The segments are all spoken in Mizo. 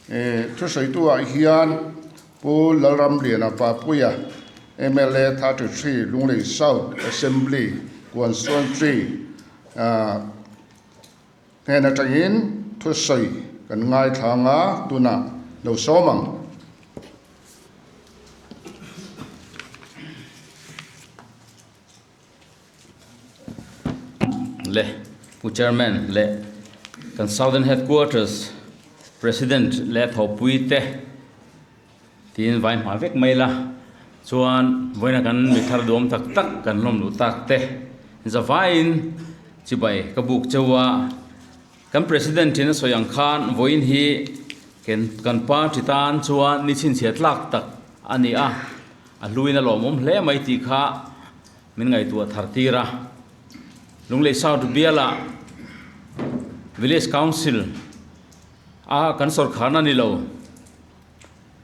Thusawitu ah hian Pu Lalramliana Papuia, mla 33, Lunglei South Assembly Constituency hnen atangin thusawi kan ngaithla anga tunah lo sawm ang. Le Pu Chairman leh kan Southern Headquarters President leh thawhpui te tiin vai hma vek mai la chuan vawiina kan mi thar duam tak tak kan hlawm luh tak te zavaiin chibai ka buk cheu a kan President in a sawi ang khan vawiin hi kan party tan chuan ni chhinchhiah tlak tak a ni a. A hluin a lawmawm hle mai tih kha min ngaihtuah thar tir a. Lunglei South bialah Village Council a kan sawrkharna ni lo,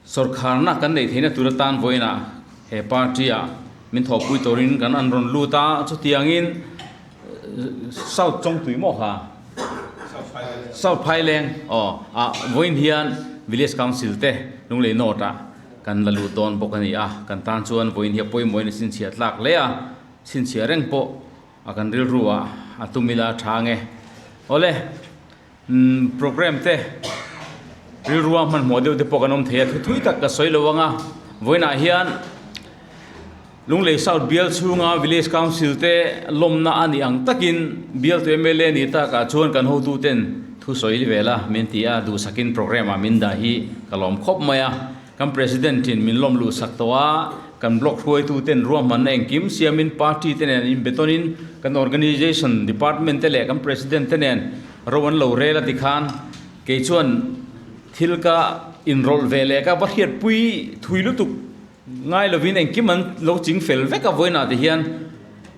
sawrkharna kan neih theihna tur atan vawiinah he party ah min thawhpui turin kan an rawn lut a, chutiangin South Chawngtui maw kha? South Phaileng aw ah vawiin hian Village Council te Lunglei North ah Kan la lut dawn bawk a ni a, kan tan chuan vawiin hi a pawimawhin a chhinchhiah tlak hle a, chhinchhiah reng pawh a kan rilru ah a tum ila a tha nge. Awle, umm programme te rilrua hmanhmawh deuh te pawh kan awm thei a, thu thui tak ka sawi lo ang a, vawiinah hian Lunglei South bial chhunga Village Council te lawmna a nih ang takin bialtu mla ni takah chuan kan hotuten thu sawi vel a min ti a, duhsakin programme ah min dah hi ka lawm khawp mai a. Kan President in min lawm luhsak tawh a, kan block hruaituten ruahmanna engkim siamin party te nen inbetawnin kan organisation department te leh kan President te nen ro an lo rel a tikhan kei chuan thil ka inrawlh ve leh ka va hriatpui thui lutuk. Ngai lovin engkim an lo ching fel vek a, vawiinah te hian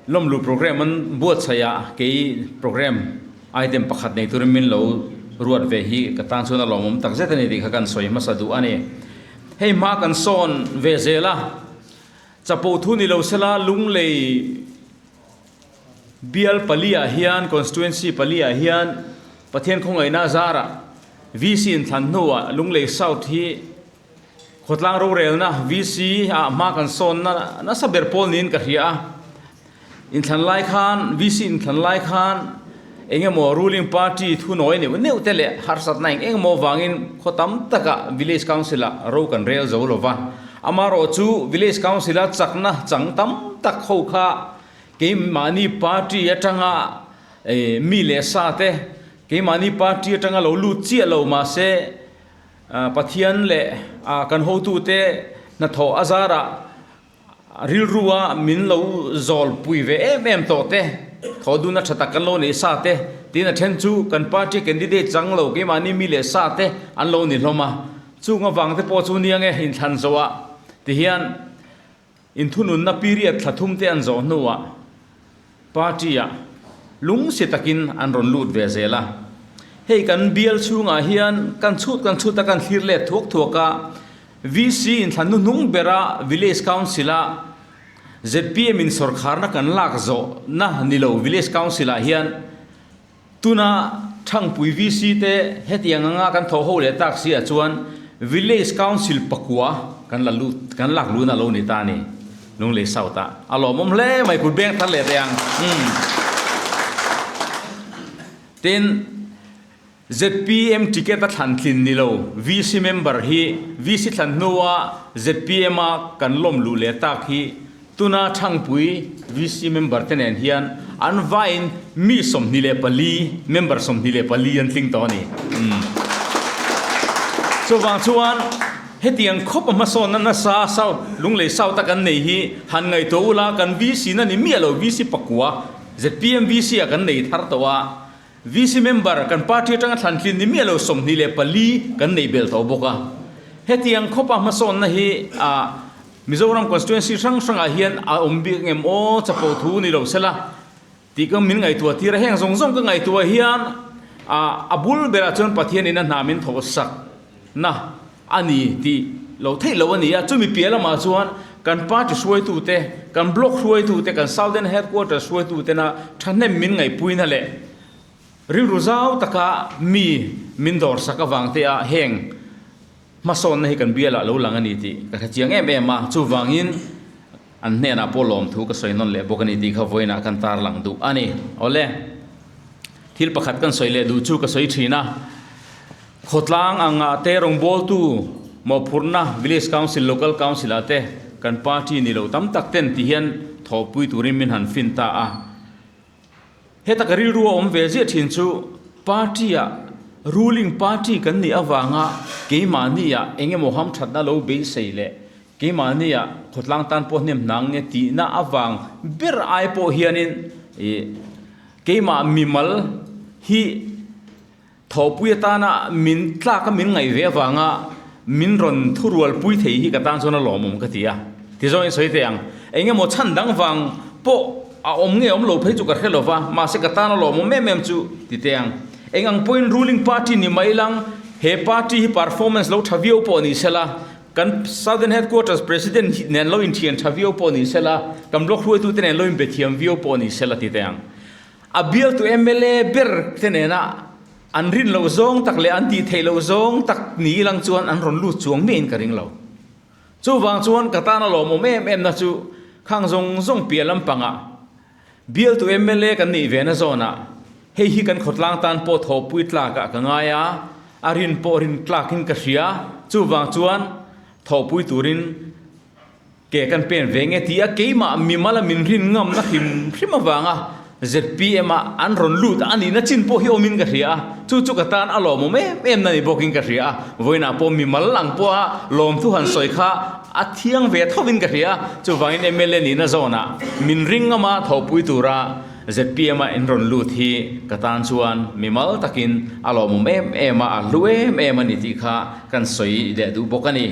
lawmlu programme an buatsaih a, kei programme item pakhat nei turin min lo ruat ve hi ka tan chuan a lawmawm tak zet a ni tih kha kan sawi hmasa duh a ni. Hei hma kan sawn ve zel a, chapo thu ni lo sela Lunglei bial paliah hian constituency paliah hian Pathian khawngaihna zarah VC inthlan hnuah Lunglei South hi Khawtlang rorelna, VC, ah hma kan sawnna nasa ber pawl niin ka hria a. Inthlan lai khan, VC inthlan lai khan eng emaw ruling party thunawi neuh neuh te leh harsatna eng eng emaw vangin khaw tam takah village council ah ro kan rel zo lo va. Amaherawhchu village council a chakna chang tam tak ho kha keimahni party atanga mi leh sa te, keimahni party atanga lo lut chiah lo mahse, Pathian leh kan hotute hnathawh a zarah rilrua min lo zawlpui ve em em tawh te, thaw duna tha tak kan lo neih sa te, tin a then chu kan party candidate chang lo keimahni mi leh sa te an lo ni hlawm a. Chung avang te pawh chu nia nge inthlan zawhah tihian inthununna period thla thum te an zawh hnuah Party-ah lungsi takin an rawn lut ve zel a. Hei kan bial chhungah hian kan chhut kan chhut a kan thlir let thuak thuak a, VC inthlan hnuhnung bera Village Council-a zpm in sawrkharna kan lak zawhna ni lo Village Council-ah hian tuna Thangpui VC te hetiang anga kan thawh ho leh tak si ah chuan Village Council pakua kan la lut kan lak lun a lo ni ta a ni. Lunglei South ah a lawmawm hle mai kut beng thar leh teh ang. Umm. Tin, zpm ticket a thlan tlin ni lo VC member hi VC thlan hnua zpm a kan lawm luh leh tak hi Tuna Thangpui VC member te nen hian an vaiin mi 24, member 24 an tling tawh a ni. Chuvang chuan hetiang khawp a hmasawnna nasa South, Lunglei South a kan nei hi han ngaihtuah ula kan VC na ni miah lo, VC pakua zpm VC ah kan nei thar tawh a, VC member kan party atanga thlan tlin ni miah lo 24 kan nei bel tawh bawk a. Hetiang khawp a hmasawnna hi ah Mizoram constituency hrang hrangah hian a awm bik ngem aw chapo thu ni lo sela tih ka min ngaihtuah tir a, heng zawng zawng ka ngaihtuah hian a bul berah chuan Pathianin a hna min thawh sak na a ni tih lo theih lo a ni a, chumi piah lamah chuan kan party hruaitute, kan block hruaitute, kan Southern Headquarters hruaitutena thahnem min ngaihpuina leh rilru zau taka mi min dawrsak avang te ah heng. Hmasawnna hi kan bialah lo lang a ni tih ka hre chiang em em a, chuvangin an hnenah pawh lawmthu ka sawi nawn leh bawk a ni tih kha vawiinah kan tarlang duh a ni. Awle, thil pakhat kan sawi leh duh chu ka sawi thin a, khawtlang angah te rawngbawltu mawhphurhna Village Council, Local Council ah te kan party ni lo tam tak ten ti hian thawhpui turin min han fin ta a. Heta ka rilru a awm ve ziah thin chu party ah ruling party kan nih avanga keimahni ah eng emaw hamthatna lo beisei leh keimahni ah khawtlang tan pawh hnem hnang nge tihna avang ber ai pawh hianin ih keimah mimal hi Thawhpui atana min tlak a min ngaih ve avanga min rawn thurualpui thei hi ka tan chuan a lawmawm ka ti a. Tizawng in sawi teh ang, eng emaw chhan dang vang pawh a awm nge awm lo phei chu ka hre lo va, mahse ka tan a lawmawm em em chu ti teh ang. Eng ang pawhin ruling party ni mai lang, he party hi performance lo tha viau pawh ni sela, kan Southern Headquarters President nen lo inthian tha viau pawh ni sela, kan block hruaitute nen lo inbethiam viau pawh ni sela ti teh ang. A bialtu mla ber te nena an rin loh zawng tak leh an tih theih loh zawng tak ni ilang chuan an rawn lut chuang miahin ka ring lo. Chuvang chuan ka tan a lawmawm em em na chu khang zawng zawng piah lampangah bialtu mla kan nih ve na zawnah hei hi kan khawtlang tan pawh thawhpui tlakah ka ngai a, a rin pawh rin tlakin ka hria. Chuvang chuan thawhpui turin Ke kan pen ve nge ti a keimah mimal a min rin ngamna hrim hrim avanga zpm a an rawn lut a nihna chin pawh hi awmin ka hria a, chu chu ka tan a lawmawm em em na ni bawkin ka hria a, vawiinah pawh mimal ang pawha lawmthu han sawi kha a thiang ve thovin ka hria a, chuvangin mla nihna zawnah min ring ngama thawhpui tura zpm a in rawn lut hi ka tan chuan mimal takin a lawmawm em em a, a hlu em em a ni tih kha kan sawi leh duh bawk a ni.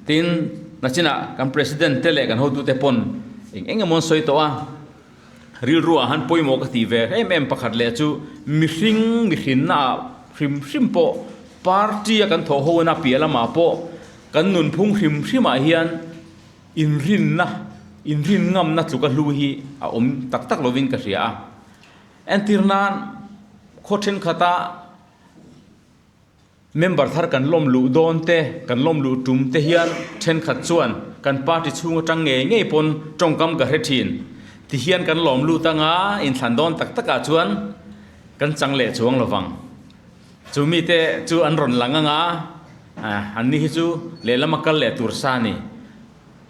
Tin, nachinah kan President te leh kan hotute pawn eng eng emaw an sawi tawh a, rilruah han pawimawh ka tih ve em em pakhat leh chu mihring mihrinnaah hrim hrim pawh party a kan thawh ho na piah lamah pawh kan nunphung hrim hrimah hian inrinna, inrin ngamna tluka hlu hi a awm tak tak lovin ka hria a. Entir nan khaw thenkhatah Member thar kan lawm luh dawn te, kan lawm luh tum te hian thenkhat chuan kan party chhung atang ngei ngei pawn tawngkam ka hre thin. Ti hian kan lawm lut anga inthlan dawn tak takah chuan kan chang leh chuang lo vang. Chu mite chu an rawn lang anga an ni hi chu lehlam a kal leh tur sa a ni.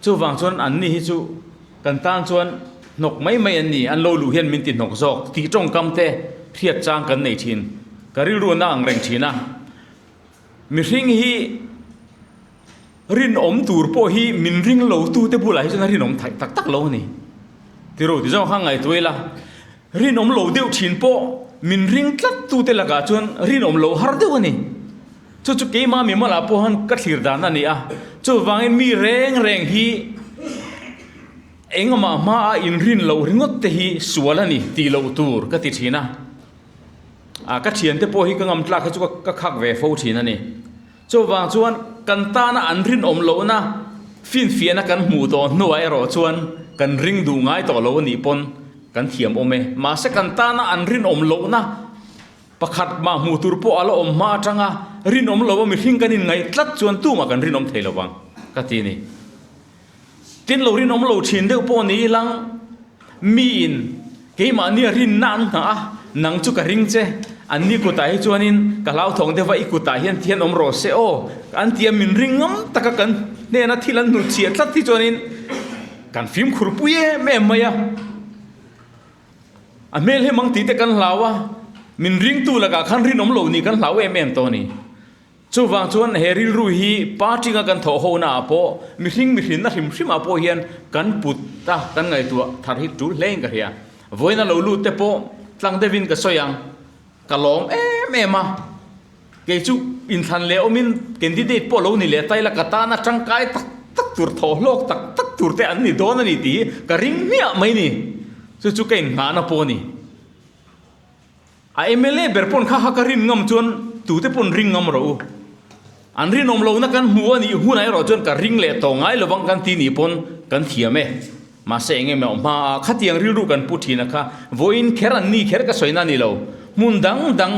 Chuvang chuan an ni hi chu kan tan chuan hnawk mai mai an ni, an lo luh hian min ti hnawk zawk tih tawngkam te hriat chang kan nei thin. Ka rilru na ang reng thin a. Mihring hi rinawm tur pawh hi min ring lo tu te bulah hi chuan a rinawm theih tak tak lo a ni. Tiro ti zawng kha ngaihtuah ila, rinawm lo deuh thin pawh min ring tlat tu te lakah chuan rinawm lo har deuh a ni. Chu chu keimah mimalah pawh han ka thlir dan a ni a, chuvangin mi reng reng hi engmah hmaa inrin loh ringawt te hi sual a ni tih loh tur ka ti thin a, ah ka thiante pawh hi ka ngam tlak hi chu ka khak ve fo thin a ni. Chuvang chuan kan tana an rinawm lohna finfiahna kan hmuh tawh hnuah erawh chuan kan ring duh ngai tawh lo a nih pawn kan thiam awm e. Mahse kan tana an rinawm lohna Pakhat mah hmuh tur pawh a la awm hma atanga rinawm lo a mihring kan inngaih tlat chuan tumah kan rinawm thei lo vang ka ti a ni. Tin lo rinawm lo thin deuh pawh ni ilang miin keimahnia rinna an nghah a, nang chu ka ring che, an ni kutah hi chuanin ka hlauthawng deuh va i kutah hian thian awm rawh se aw an ti a min ring ngam taka kan hnena thil an hnutchhiah tlat hi chuanin kan fimkhur pui em em mai a. A hmel hi mang tih te kan hlau a, min ringtu lakah khan rinawm lo nih kan hlau em em tawh a ni. Chuvang chuan he rilru hi party anga kan thawh ho naah pawh mihring mihrinna hrim hrimah pawh hian kan put a, kan ngaihtuah thar hi tul hlein ka hria. Vawiin a lo lut te pawh tlang deuhin ka sawi ang, ka lawm em em a. Kei chu inthlan leh awmin candidate pawh lo ni leh ta ila ka tana tangkai tak tak tur thaw hlawk tak tak tur te an ni dawn a ni tih hi ka ring hmiah mai ni. Chu chu ka inngahna pawh a ni. A mla ber pawn kha kha ka rin ngam chuan tute pawn ring ngam rawh u. An rinawm lohna kan hmu a nih hunah erawh chuan ka ring leh tawh ngai lovang kan ti nih pawn kan thiam e. Mahse eng emaw hmaah khatiang rilru kan pu thin a kha vawiin kher an ni kher ka sawina a ni lo. Hmun dang dang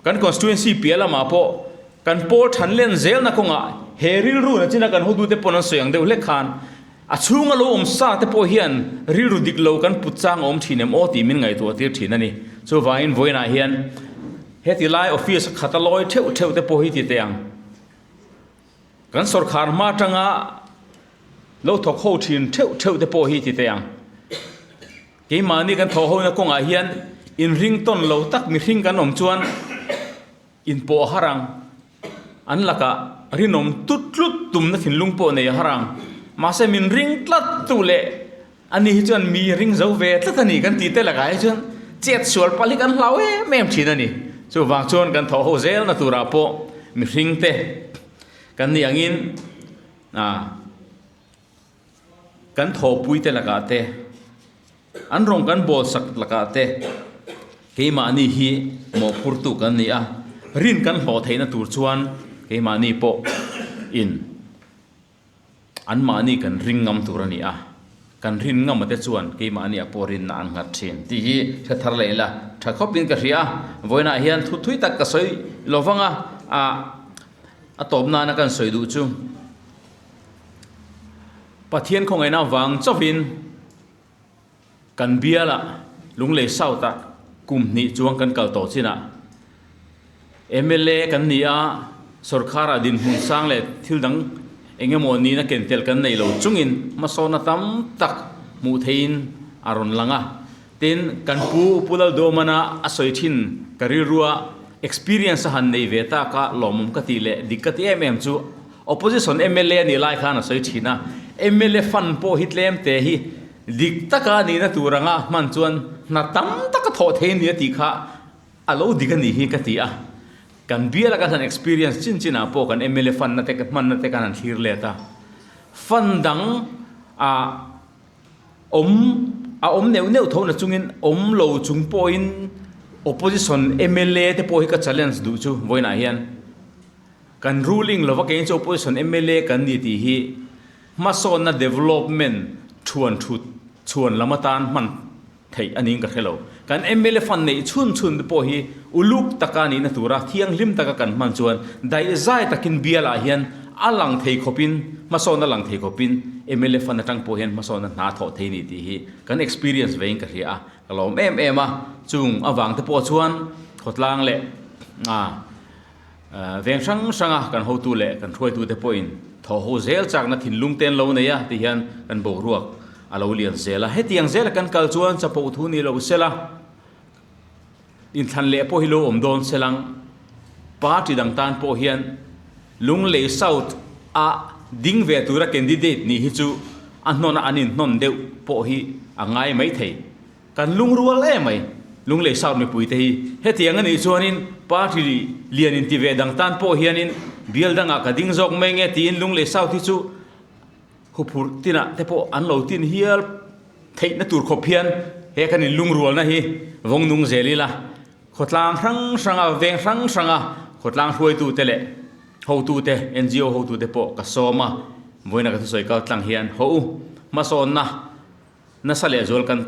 kan constituency piah lamah pawh kan pawl than len zelna kawngah He rilru na china kan hotute pawn an sawi ang deuh hlek khan a chhunga lo awm sa te pawh hian rilru dik lo kan put chang a awm thin em aw tih min ngaihtuah tir thin a ni. Chuvangin vawiinah hian heti lai office khata lawi theuh theuh te pawh hi ti teh ang. Kan sawrkhar hma atanga lo thawk ho thin theuh theuh te pawh hi ti teh ang. Keimahni kan thawh hona kawngah hian inring tawn lo tak mihring kan awm chuan inpawh a har ang. An lakah rinawm tut tlut tumna thinlung pawh nei a har ang. Mahse min ring tlat tu leh ani hi chuan mi ring zo ve tlat a ni kan tih te lakah hi chuan chet sual palh hi kan hlau em em thin a ni. Chuvang chuan kan thawh ho zelna turah pawh mihring te kan nih angin ah Kan thawhpuite lakah te, an rawng kan bawl sak lakah te keimahni hi mawhphurtu kan ni a, rin kan hlawh theihna tur chuan keimahni pawh in anmahni kan ring ngam tur a ni a, kan rin ngam ate chuan keimahni ah pawh rinna an nghat thin tih hi hre thar leh ila tha khawpin ka hria a, vawiinah hian thu thui tak ka sawi lo vang a, a tawp nana kan sawi duh chu. Pathian khawngaihna vang chauhin kan bialah Lunglei South-ah kum hnih chuang kan kal tawh chinah mla kan ni a, sorkharah dinhmun sang leh thil dang eng emaw nihna ken tel kan nei lo chungin hmasawna tam tak hmuh theihin a rawn lang a. Tin, kan pu Pu Lalduamana a sawi thin ka rilrua experience a han nei ve tak a lawmawm ka tih leh dik ka ti em em chu Opposition mla a nih lai khan a sawi thin a, mla fund pawh hi tlem te hi dik taka a nihna tur anga hman chuan hna tam tak a thawh thei a ni a tih kha a lo dik a nih hi ka ti a. Kan biala kan han experience chin chinah pawh kan mla fund na te hmanna te kan han thlir let a, fund dang ah awm a awm neuh neuh tho na chungin awm lo chung pawhin opposition mla te pawh hi ka challenge duh chu vawiinah hian. Kan ruling lova kei chu opposition mla kan ni tih hi hmasawnna development thuan thut chhuan lam atan hman theih a niin ka hre lo. Kan mla fund neih chhun chhun te pawh hi uluk taka nihna tura thianghlim taka kan hman chuan daihzai takin bialah hian a lang thei khawpin hmasawnna lang thei khawpin mla fund atang pawh hian hmasawnna hna thawh thei ni tih hi kan experience vein ka hria a, ka lawm em em a. Chung avang te pawh chuan khawtlang leh Veng hrang hranga kan hotu leh kan hruaitute pawhin thawhho zel chakna thinlung te an lo nei a ti hian kan boruak a lo lian zel a. Hetiang zela kan kal chuan chapo thu ni lo sela, inthlan leh pawh hi lo awm dawn selang party dang tan pawh hian Lunglei South a ding ve tura candidate nih hi chu a hnawna an inhnawn deuh pawh hi a ngai maithei. Kan lungrual em mai. Lunglei South mipuite hi hetiang a nih chuanin party lian inti ve dang tan pawh hianin bial dangah ka ding zawk mai nge tiin Lunglei South hi chu huphurh tinah te pawh an lo tin hial theihna tur khawp hian he kan inlungrualna hi vawng nung zel ila khawtlang hrang hranga veng hrang hranga khawtlang hruaitute leh hotute NGO hotute pawh ka sawm a vawiina ka thusawi kal tlang hian haw u hmasawnna Nasa lehzual kan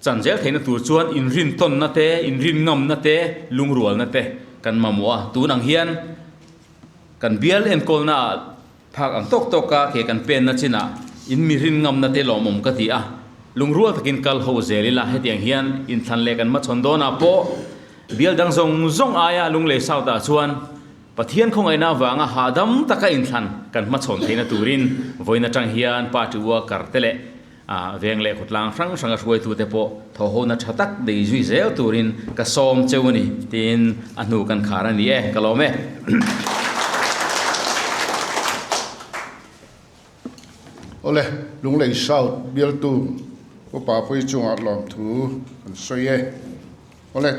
chan zel theihna tur chuan inrintawnna te, inrinngamna te, lungrualna te kan mamawh a. Tun ang hian kan bial enkawlna ah phak ang tawk tawk a ke kan penna chinah in mi rinngamna te lawmawm ka ti a. Lungrual takin kal ho zel ila hetiang hian inthlan leh kan hmachhawn dawnah pawh bial dang zawng zawng aia Lunglei South ah chuan Pathian khawngaihna avanga hahdam taka inthlan kan hmachhawn theihna turin vawiin atang hian party worker te leh veng leh khawtlang hrang hranga hruaitute pawh thawhhona tha tak nei zui zel turin ka sawm cheu a ni tiin a hnu kan khar a ni e, ka lawm e. Awle, Lunglei South bialtu Upa Pui chungah lawmthu kan sawi e. Awle.